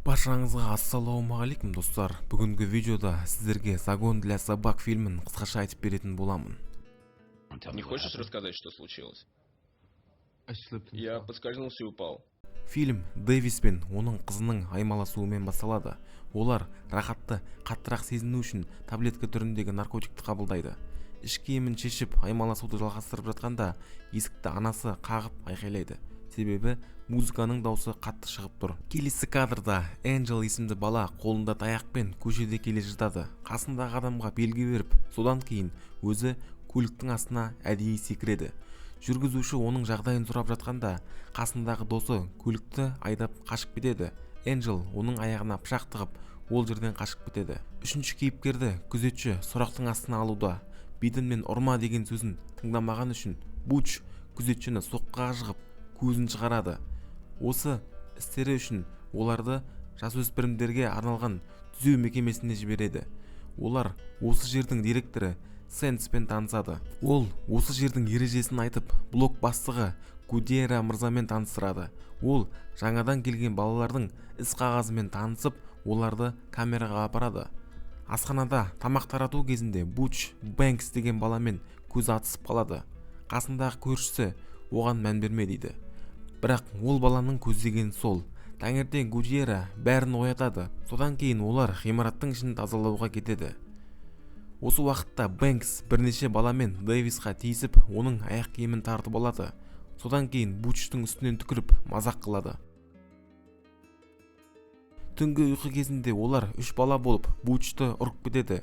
Баршаңызға ассалаумағалейкум, достар! Бүгінгі видеода сіздерге «Загон для собак» фильмін қысқаша айтып беретін боламын. Не хочешь рассказать, что случилось? Я поскользнулся и упал. Фильм Дэвис пен оның қызының аймаласуымен басталады. Олар рахатты қаттырақ сезіну үшін таблетка түріндегі наркотикті қабылдайды. Іш киімін шешіп, аймаласуды жалғастырып жатқанда, есікті анасы қағып айқайлайды, себебі музыканың даусы қатты шығып тұр. Келесі кадрда Энджел есімді бала қолында таяқпен көшеде келе жатады. Қасындағы адамға белгі беріп, содан кейін өзі көліктің астына әдейі секіреді. Жүргізуші оның жағдайын сұрап жатқанда, қасындағы досы көлікті айдап қашып кетеді. Энджел оның аяғына пышақ тығып, ол жерден қашып кетеді. Үшінші кейіпкерді күзетші сұрақтың астына алуда. «Бетімнен ұрма» деген сөзін тыңдамаған үшін Буч күзетшіні соққыға жығып, көзін шығарады. Осы істері үшін оларды жасөспірімдерге арналған түзеу мекемесіне жібереді. Олар осы жердің директоры Сэндспен танысады. Ол осы жердің ережесін айтып, блок бастығы Гудиера мырзамен таныстырады. Ол жаңадан келген балалардың іс қағазымен танысып, оларды камераға апарады. Асханада тамақ тарату кезінде Буч Бэнкс деген баламен көз атысып қалады. Қасындағы көршісі оған мән берме дейді, бірақ ол баланың көздегені сол. Таңертең Гудиера бәрін оятады. Содан кейін олар ғимараттың ішін тазалауға кетеді. Осы уақытта Бэнкс бірнеше баламен Дэвисқа тиісіп, оның аяқ киімін тартып алады. Содан кейін Бучтың үстінен түкіріп, мазақ қылады. Түнгі ұйқы кезінде олар үш бала болып Бучты ұрып кетеді.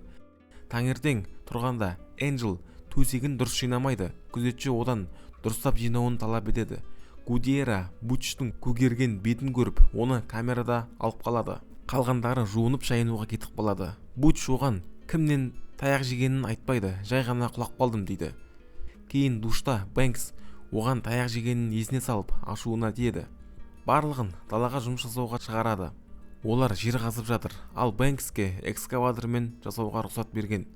Таңертең тұрғанда Энджел төсегін дұрыс жинамайды. Күзетші одан дұрыстап жинауын талап етеді. Гудиера Бучтың көгерген бетін көріп, оны камерада алып қалады. Қалғандары жуынып шайынуға кетіп қалады. Буч оған кімнен таяқ жегенін айтпайды, жай ғана «құлап қалдым» дейді. Кейін душта Бэнкс оған таяқ жегенін есіне салып, ашуына тиеді. Барлығын далаға жұмыс жасауға шығарады. Олар жер қазып жатыр, ал Бэнкске экскаватормен жасауға рұқсат берген.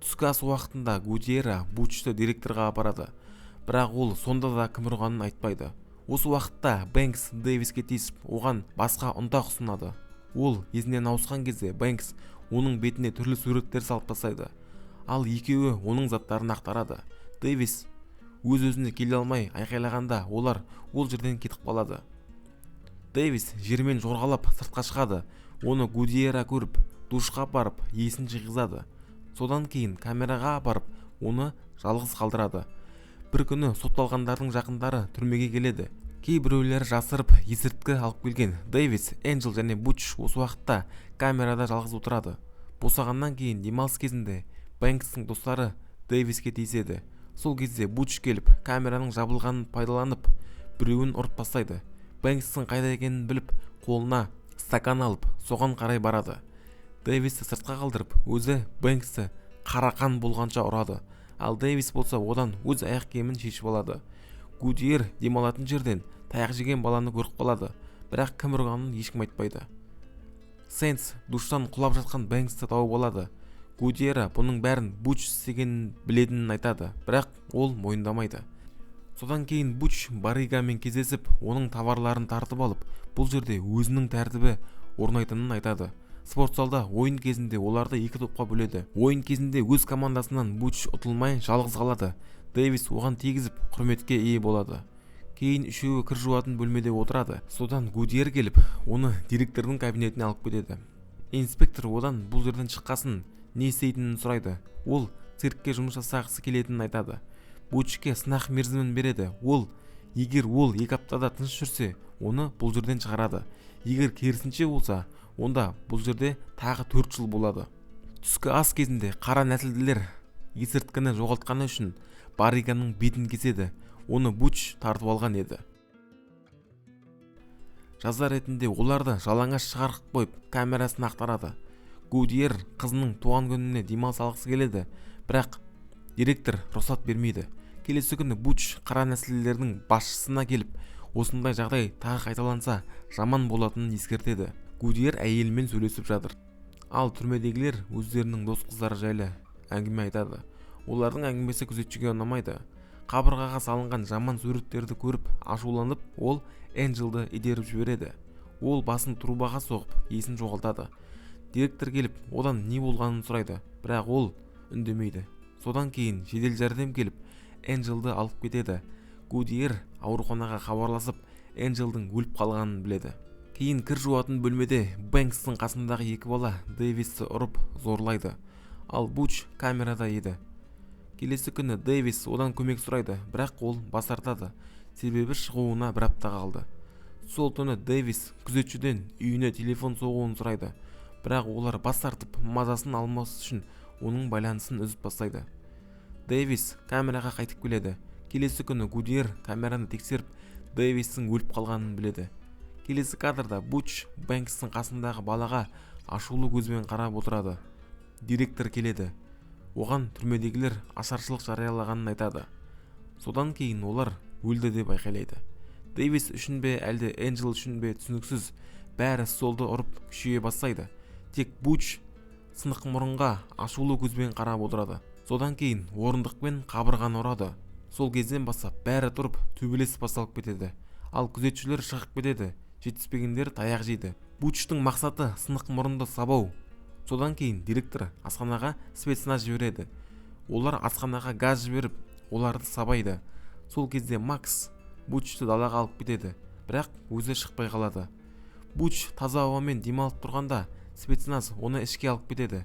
Түскі ас уақытында Гудиера Бучты директорға апарады, бірақ ол сонда да кім ұрғанын айтпайды. Осы уақытта Бэнкс Дэвиске тиісіп, оған басқа ұнтақ ұсынады. Ол есінен ауысқан кезде Бэнкс оның бетіне түрлі суреттер салып тастайды, ал екеуі оның заттарын ақтарады. Дэвис өз өзіне келе алмай айқайлағанда, олар ол жерден кетіп қалады. Дэвис жермен жорғалап сыртқа шығады. Оны Гудиера көріп, душқа апарып, есін жиғызады. Содан кейін камераға апарып, оны жалғыз қалдырады. Бір күні сотталғандардың жақындары түрмеге келеді. Кейбіреулері жасырып есірткі алып келген. Дэвис, Энджел және Буч осы уақытта камерада жалғыз отырады. Босағаннан кейін демалыс кезінде Бэнкстің достары Дэвиске тиіседі. Сол кезде Буч келіп, камераның жабылғанын пайдаланып, біреуін ұрып тастайды. Бэнкстің қайда екенін біліп, қолына стакан алып, соған қарай барады. Дэвисті сыртқа қалдырып, өзі Бэнксті қарақан болғанша ұрады, ал Дэвис болса одан өз аяқ киімін шешіп алады. Гудиер демалатын жерден таяқ жеген баланы көріп қалады, бірақ кім ұрғанын ешкім айтпайды. Сэндс душтан құлап жатқан Бэнксті тауып алады. Гудиера бұның бәрін Буч істегенін білетінін айтады, бірақ ол мойындамайды. Содан кейін Буч барыгамен кездесіп, оның товарларын тартып алып, бұл жерде өзінің тәртібі орнайтынын айтады. Спортзалда ойын кезінде оларды екі топқа бөледі. Ойын кезінде өз командасынан Буч ұтылмай, жалғыз қалады. Дэвис оған тигізіп, құрметке ие болады. Кейін үшеуі кір жуатын бөлмеде отырады. Содан Гудиер келіп, оны директордың кабинетіне алып кетеді. Инспектор одан бұл жерден шыққасын не істейтінін сұрайды. Ол циркке жұмыс жасағысы келетінін айтады. Бучке сынақ мерзімін береді. Ол егер ол 2 аптада тыныш жүрсе, оны бұл жерден шығарады, егер керісінше болса, онда бұл жерде тағы 4 жыл болады. Түскі ас кезінде қара нәсілділер есірткіні жоғалтқаны үшін барыганың бетін кеседі. Оны Буч тартып алған еді. Жаза ретінде оларды жалаңаш шығарып қойып, камерасын ақтарады. Гудиер қызының туған күніне демалыс алғысы келеді, бірақ директор рұқсат бермейді. Келесі күні Буч қара нәсілділердің басшысына келіп, осындай жағдай тағы қайталанса, жаман болатынын ескертеді. Гудиер әйелімен сөйлесіп жатыр, ал түрмедегілер өздерінің дос қыздары жайлы әңгіме айтады. Олардың әңгімесі күзетшіге ұнамайды. Қабырғаға салынған жаман суреттерді көріп ашуланып, ол Энджелді итеріп жібереді. Ол басын трубаға соғып, есін жоғалтады. Директор келіп, одан не болғанын сұрайды, бірақ ол үндемейді. Содан кейін жедел жәрдем келіп, Энджелді алып кетеді. Гудиер ауруханаға хабарласып, Энджелдің өліп қалғанын біледі. Кейін кір жуатын бөлмеде Бэнкстің қасындағы екі бала Дэвисті ұрып, зорлайды, ал Буч камерада еді. Келесі күні Дэвис одан көмек сұрайды, бірақ ол бас тартады, себебі шығуына бір апта қалды. Сол түні Дэвис күзетшіден үйіне телефон соғуын сұрайды, бірақ олар бас тартып, мазасын алмас үшін оның байланысын үзіп тастайды. Дэвис камераға қайтып келеді. Келесі күні Гудиер камераны тексеріп, Дэвистің өліп қалғанын біледі. Келесі кадрда Буч Бэнкстің қасындағы балаға ашулы көзбен қарап отырады. Директор келеді, оған түрмедегілер ашаршылық жариялағанын айтады. Содан кейін олар «Өлді!» деп айқайлайды. Дэвис үшін бе, әлде Энджел үшін бе, түсініксіз, бәрі столды ұрып күшейе бастайды. Тек Буч сынық мұрынға ашулы көзбен қарап отырады. Содан кейін орындықпен қабырғаны ұрады. Сол кезден бастап бәрі тұрып, төбелес басталып кетеді, ал күзетшілер шығып кетеді. Жетіспегендер таяқ жейді. Бучтың мақсаты — сынық мұрынды сабау. Содан кейін директор асханаға спецназ жібереді. Олар асханаға газ жіберіп, оларды сабайды. Сол кезде Макс Бучты далаға алып кетеді, бірақ өзі шықпай қалады. Буч таза ауамен демалып тұрғанда, спецназ оны ішке алып кетеді.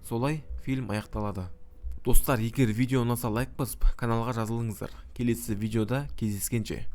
Солай фильм аяқталады. Достар, егер видео ұнаса, лайк басып, каналға жазылыңыздар. Келесі видеода кездескенше!